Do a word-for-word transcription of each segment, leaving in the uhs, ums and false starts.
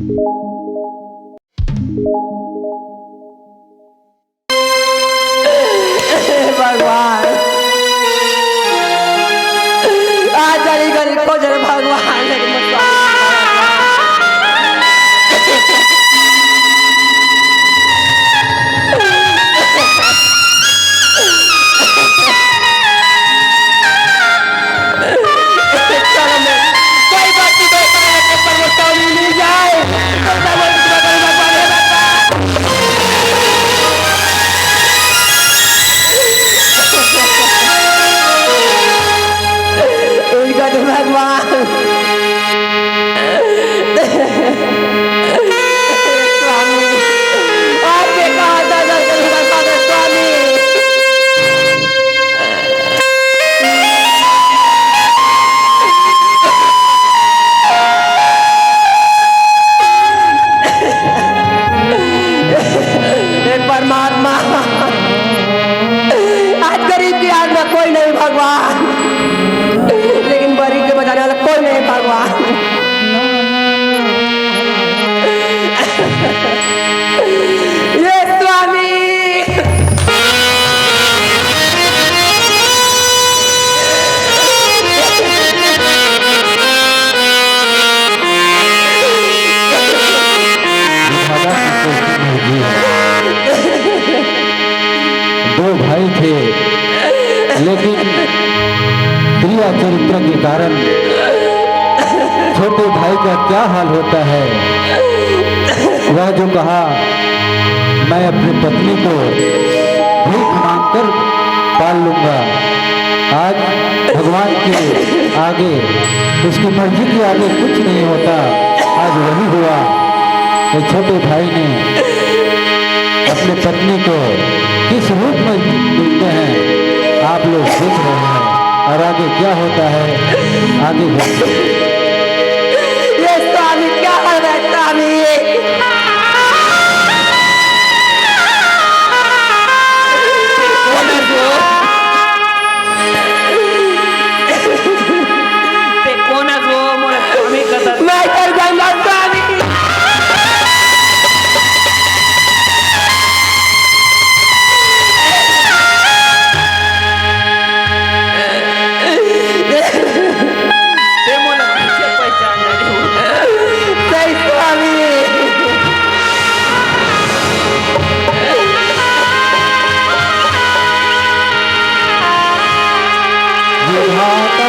भगवान, आज जानी गरीब को जन भगवान। चलो मैं, कोई बात नहीं, कोई बात नहीं, पर वो टॉमी नहीं जाए। इनका तो भगवान। स्वामी, आपके कहा था दर्शन का सागर स्वामी। हे परमात्मा, आज गरीब की आड़ में कोई नहीं भगवान, लेकिन गरीब के बचाने वाला कोई नहीं भगवान। ये स्वामी। विधाता की कोई नहीं है। दो भाई थे, लेकिन क्रिया चरित्र के कारण छोटे भाई का क्या हाल होता है। वह जो कहा, "मैं अपनी पत्नी को भीख मांगकर पाल लूंगा।" आज भगवान के आगे, उसकी मर्जी के आगे कुछ नहीं होता। आज वही हुआ। ये छोटे भाई ने अपने पत्नी को किस रूप में मिलते हैं, आप लोग देख रहे हैं। और आगे क्या होता है, आगे देखिए। ये स्वामी क्या है, स्वामी? ते कोन हस वो? मोला स्वामी कथस। मैं कर गंगा स्वामी। ते मोला कइसे पहचान डारे? सही स्वामी। विधाता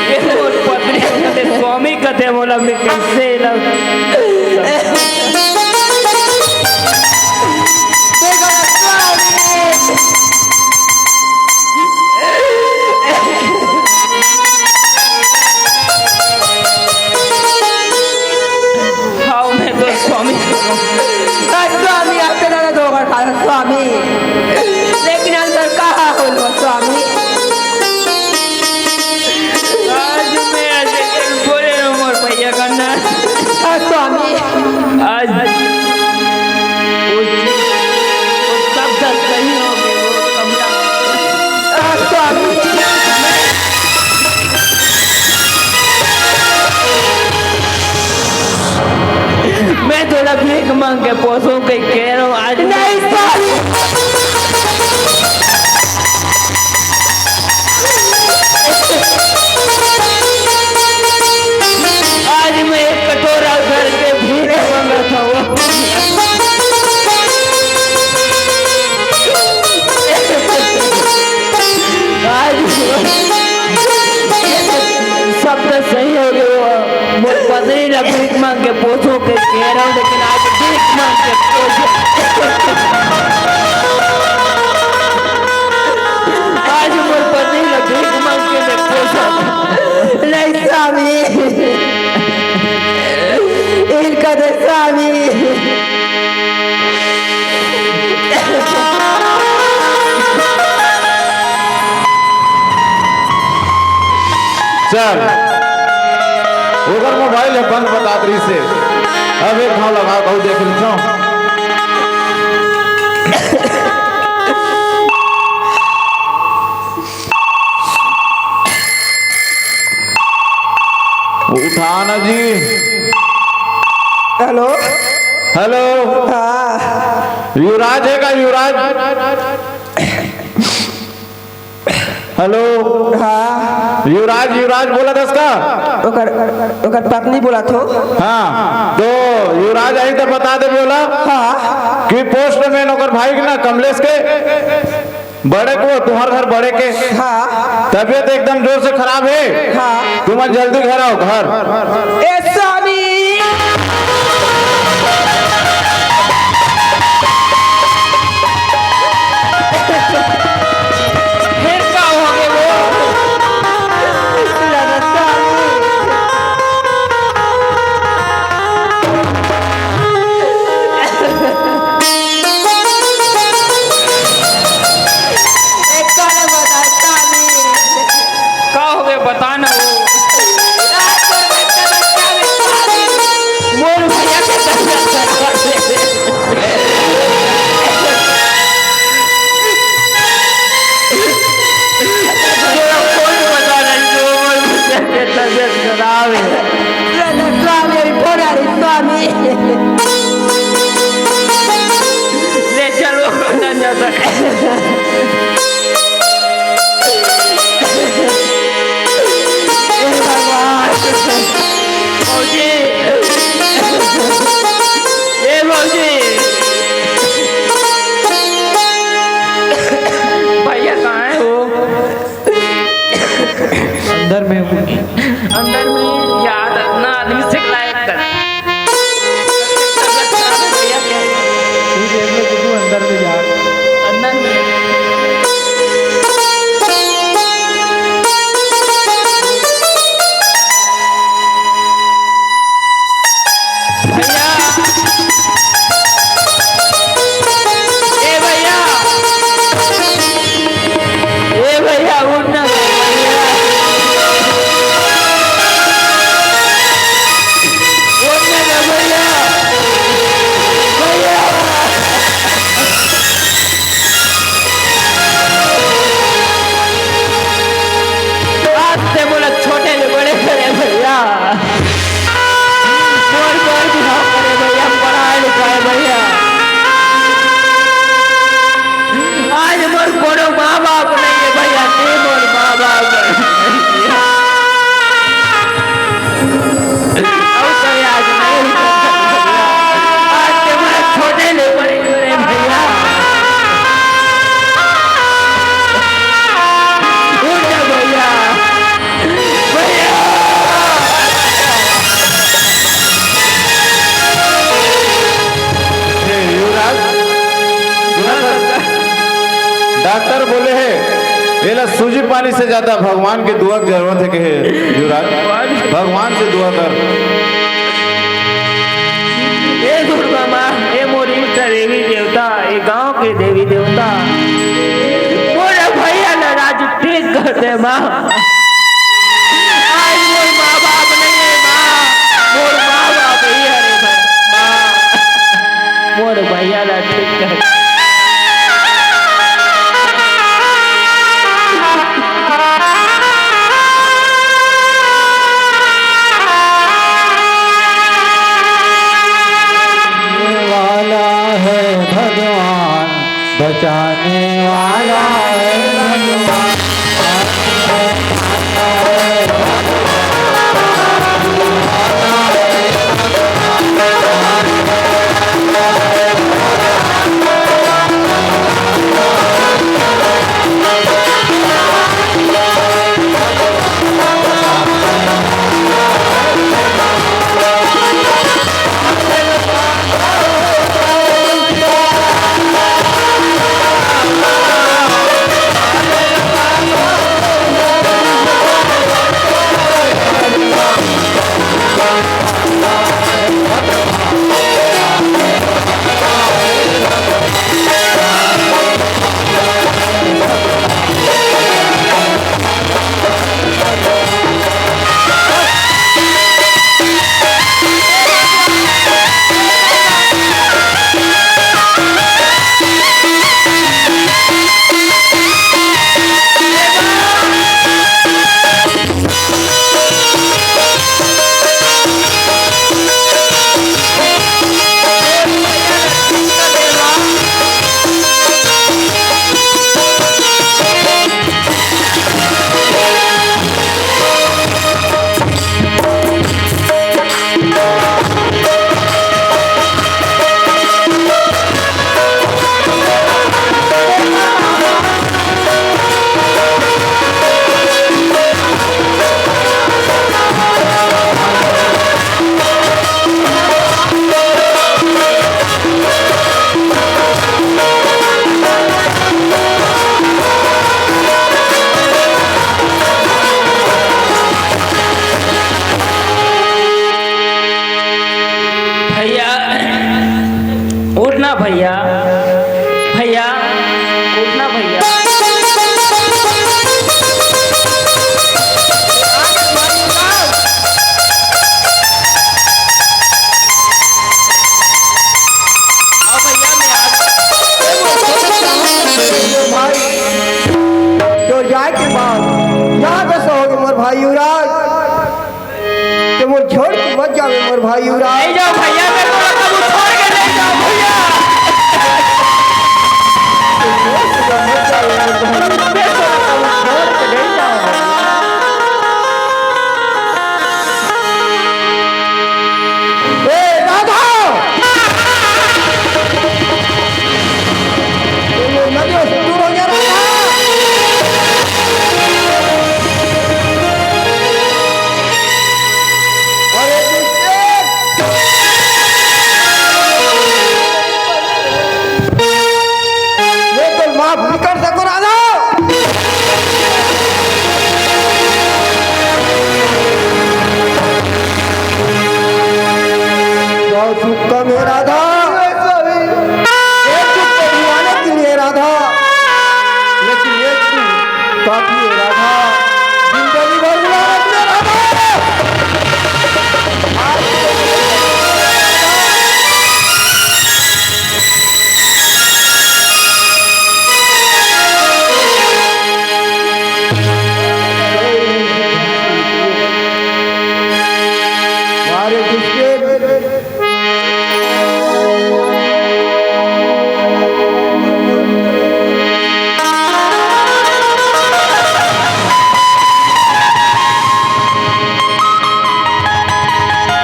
ये मोर पत्नी कथे, स्वामी कथे मोला, मैं कइसे ला हाव, मैं तो स्वामी। स्वामी, आपके दादा धोखा खा स्वामी, लेकिन अंदर कहाँ हो लो स्वामी? आज मैं ऐसे बोले रो मोर भैया का ना। हाँ स्वामी। आज वो, वो सब सही हो गए, वो कमला। हाँ स्वामी। मैं थोड़ा भीख मांग के पोसूं, कहीं कह रहा हूँ आज। नहीं स्वामी। आज मैं एक कटोरा भर के भीख मांगा था वो। आज सब तो सही हो गया, वो मोर पत्नी ला भीख मांग के पोसूं के कह रहा हूँ, लेकिन आज भीख मांग के पोसूं। आज मोर पत्नी ला भीख मांग के मैं पोसूं। नहीं स्वामी, इनका दे स्वामी। ओकर मोबाइल ह बंद बतात रहिस हे। अब एक घांव लगा के देख लेथंव। उठा ना जी। हेलो। हेलो। हाँ। युवराज हे का, युवराज? हेलो। हाँ। युवराज, युवराज बोलत हस का? ओकर, ओकर पत्नी बोलत हों। हाँ, तो युवराज आही त बता देबे ओला। हाँ। कि पोस्टमैन ओकर भाई के ना, कमलेश के, बड़े को, तुम्हर घर बड़े के, हाँ। तबीयत एकदम जोर से खराब हे। हाँ। तुमन जल्दी घर आओ, घर। ए स्वामी। फिर का होगे वो? एक बार बता, स्वामी। का होगे, बता ना वो। रात को बच्चा, बच्चा भी खा गई। मोर भैया के तबीयत खराब हे। तोला कोई बता नहीं, जो मोर भैया के तबीयत खराब हे। राधा स्वामी, अभी फोन आ रही, स्वामी। ले चलो, ना जाता। हे भगवान। भौजी। ए भौजी। भैया कहाँ हे वो? अंदर में। अंदर में यार, इतना आदमी से लायक कर। ठीक है, मैं तो अंदर में जा। अंदर में। भैया, ए भैया, ए भैया, उठ ना भैया, उठ ना भैया, भैया। आज से मोला छोटे ले बड़े करे भैया। मोर बर बिहाव करे भैया, पढ़ाई लिखाई भैया। आज मोर कोनो माँ बाप नहीं हे भैया, ते मोर माँ बाप हे। अउ तो आज नहीं, आज ते मोर छोटे ले बड़े करे भैया। उठ जा भैया। भैया! हे युवराज, सुना था? डॉक्टर बोले हे, एला सूजी पानी से ज्यादा भगवान के दुआ के जरूरत हे, कहे युवराज। भगवान से दुआ कर। ए दुर्गा माँ, ए मोर इष्ट देवी देवता, ए गांव के देवी देवता, मोर भैया ला राजी ठीक कर दे माँ। आज मोर माँ बाप नहीं हे माँ, मोर माँ बाप ही हे रे माँ, मोर भैया ला ठीक कर। वाला है भगवान, बचाने वाला है भगवान। भैया, भैया, उठना भैया। आओ भैया, मैं आ गया। भाई, तो जाए के बाद याद ऐसा हो गया मोर भाई युवराज। ते मोर छोड़ के मत जावे मोर भाई युवराज। नहीं जाओ भैया, मैं तो कब छोड़ के नहीं जाओ भैया। ते मोर छोड़ के मत जावे मोर भाई। मैं तो कब छोड़ के नहीं जाओ भैया। ए राधा, ते मोर नजर से दूर हो जा राधा। अरे दुष्ट, मैं तो माफ नहीं कर सकूं राधा। बहुत दुख कम है राधा। एक दुख तो भुलाने के लिए राधा, लेकिन एक दुख काफी है राधा। जिंदगी भर भुलाने के लिए राधा।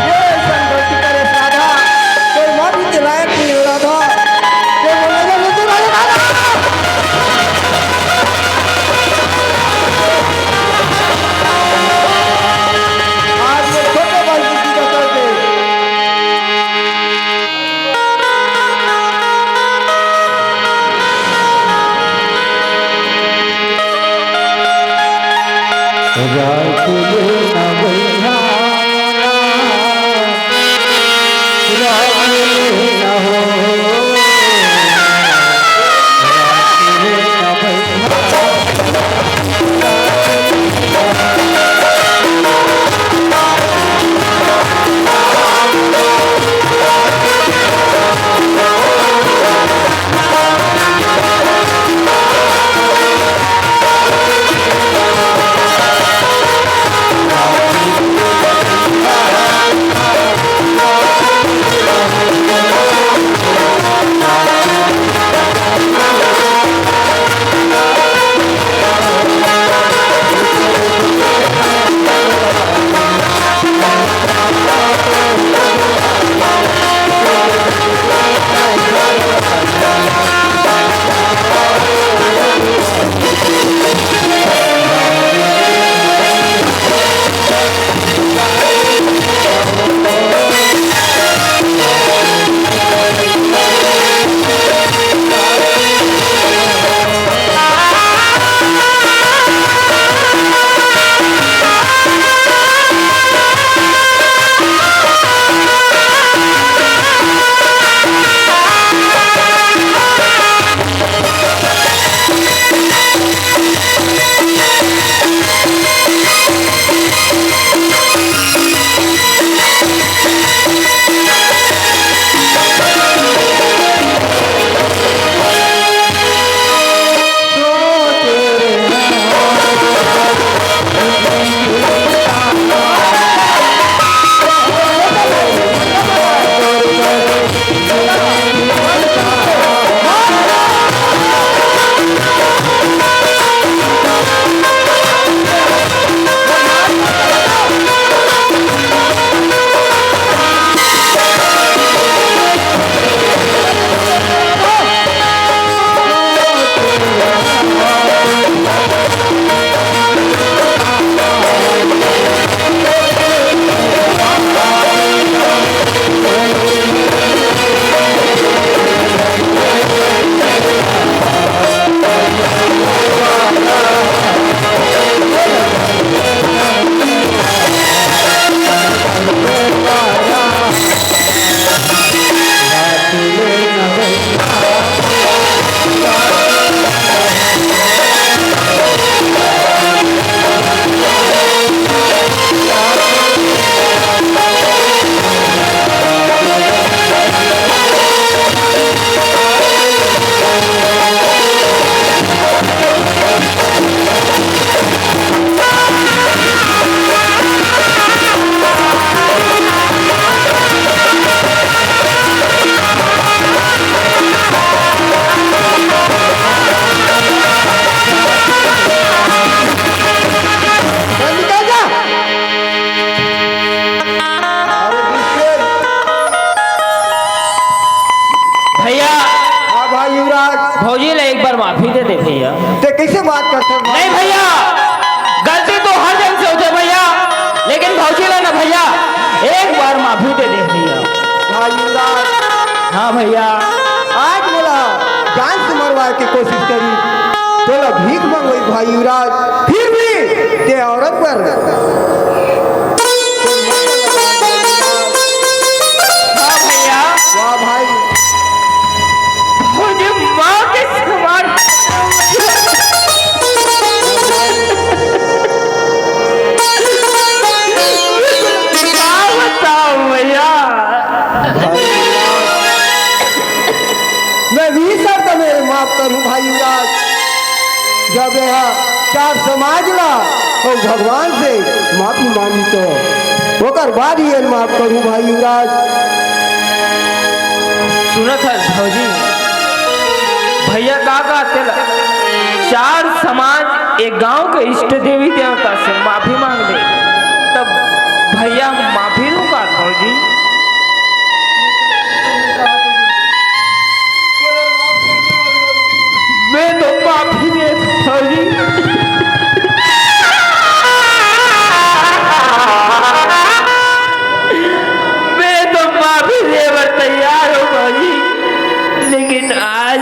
ये अइसन गलती करे राधा, तोर माफी के लायक नहीं हो राधा। ये बोले ना, नहीं तो राधा, राधा। आज ये छोटे भाई की पूजा कर दे। राख लेना भैया, राख लेना हो, राख लेना भैया। बात करथस भाई। नहीं भैया, गलती तो हर जन से होथे भैया, लेकिन भौजी ला ना भैया, एक बार माफी दे दे भैया। भाई युवराज, हाँ भैया। आज मोला जान से मरवाए के कोशिश करी, तोला भीख मंगवाई भाई युवराज, फिर भी ते औरत बर हाँ भैया। वाह भाई। मुझे माँ के समान। क्या बताऊं भैया? मैं भी सर तुम्हें माफ करूं भाई युवराज। जब यह चार समाज ला अउ भगवान से माफी मांगी तो ओकर बाद ही एन माफ करूं भाई युवराज। सुनत हस भौजी, भैया का कहथे ला? चार समाज एक गांव के इष्ट देवी देवता से माफी मांग ले, तब भैया माफी दूंगा भौजी। मैं तो माफी दे भौजी। मैं तो माफी दे बर तैयार हूँ भौजी, लेकिन आज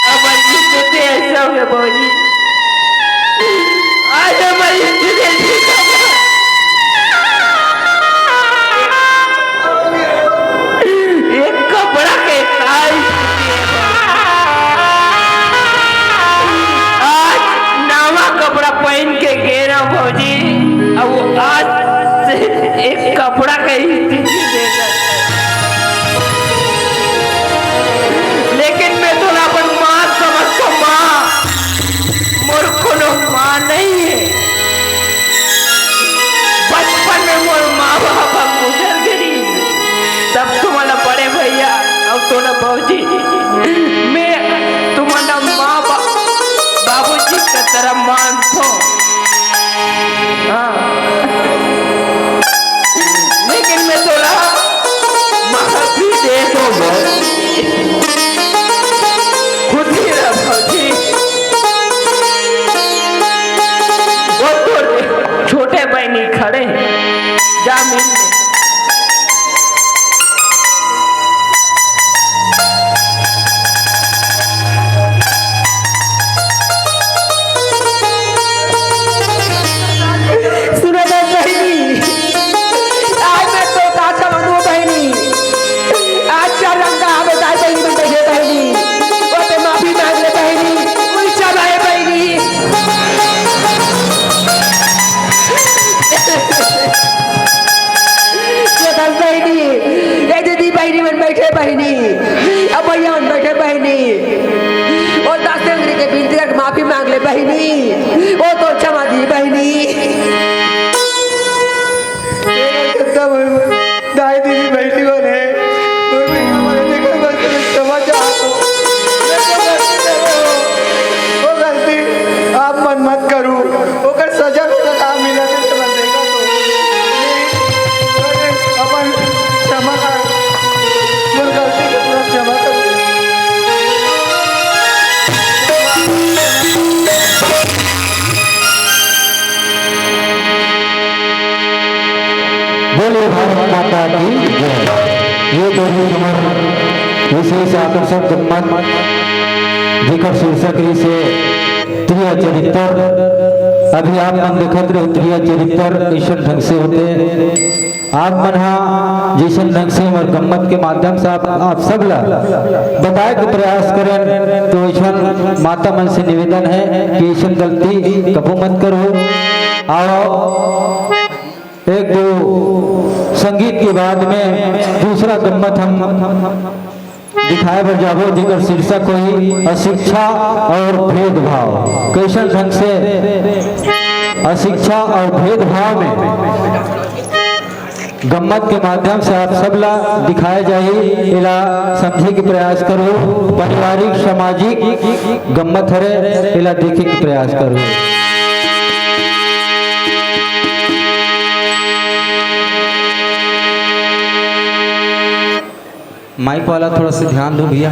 हमारी स्थिति ऐसा हो गया भौजी, आज हमारी स्थिति ऐसी हो गई। एक कपड़ा के काल आज नवा कपड़ा पहन के गे रहा भौजी, अब वो आज से एक कपड़ा के स्थिति दे दे। लेकिन मैं तोला अपन माँ समझथों, माँ, मोर कोनो माँ नहीं है। बचपन में मोर माँ बाप ह गुजर गए, तब तुमन बड़े भैया अउ तोला भौजी, मैं तुमन माँ बा-, बाबूजी के तरह मानथों। हाँ। लेकिन मैं तोला माफी दे दो भौजी। खुशी रह भौजी। वो तो छोटे बहनी खड़े हैं। जा मिल ले। सुनो दस बहिनी, आज मैं तो का समझ वो बहिनी, आज चार रंग का हमें दाई बहिनी बन गई है बहिनी, वो पे माफी मांग ले बहिनी, कोई चला है बहिनी। ये दस बहिनी, ये दीदी बहिनी मन बैठे बहिनी, अब भैया मन बैठे बहिनी, वो दस अंगरी के बिनती करके माफी मांग ले बहिनी, वो तो क्षमा दी बहिनी। दाई दीदी बहिनी मन हे, वो भी हमारे देखो बस क्षमा चाहत हो। वो गलती आप मन मत करू, ओकर सजा भी तो ना मिला दे तो मन देखा तो। अरे, अपन क्षमा कर, मोर गलती के पूरा क्षमा कर। बोले भारत माता की जय। ये तो रहिस हमर विशेष आकर्षक गम्मत, जेकर शीर्षक रहिस हे त्रिया चरित्र। अभी आप मन देखत रहे त्रिया चरित्र कइसन ढंग से होथे। आप मन हा जइसन ढंग से हमर गम्मत के माध्यम से आप, आप सब ला बताए के प्रयास करेन, तो अइसन माता मन से निवेदन हे कि अइसन गलती कभू मत करो। अउ एक दो संगीत के बाद में दूसरा गम्मत हम दिखाए बर जाबो, जेकर शीर्षक होही अशिक्षा और भेदभाव। कइसन ढंग से अशिक्षा और भेदभाव में गम्मत के माध्यम से आप सब ला दिखाए जाही, एला समझे के प्रयास करो। पारिवारिक, सामाजिक गम्मत हरे, एला देखे के प्रयास करो। माइक वाला थोड़ा सा ध्यान दो भैया।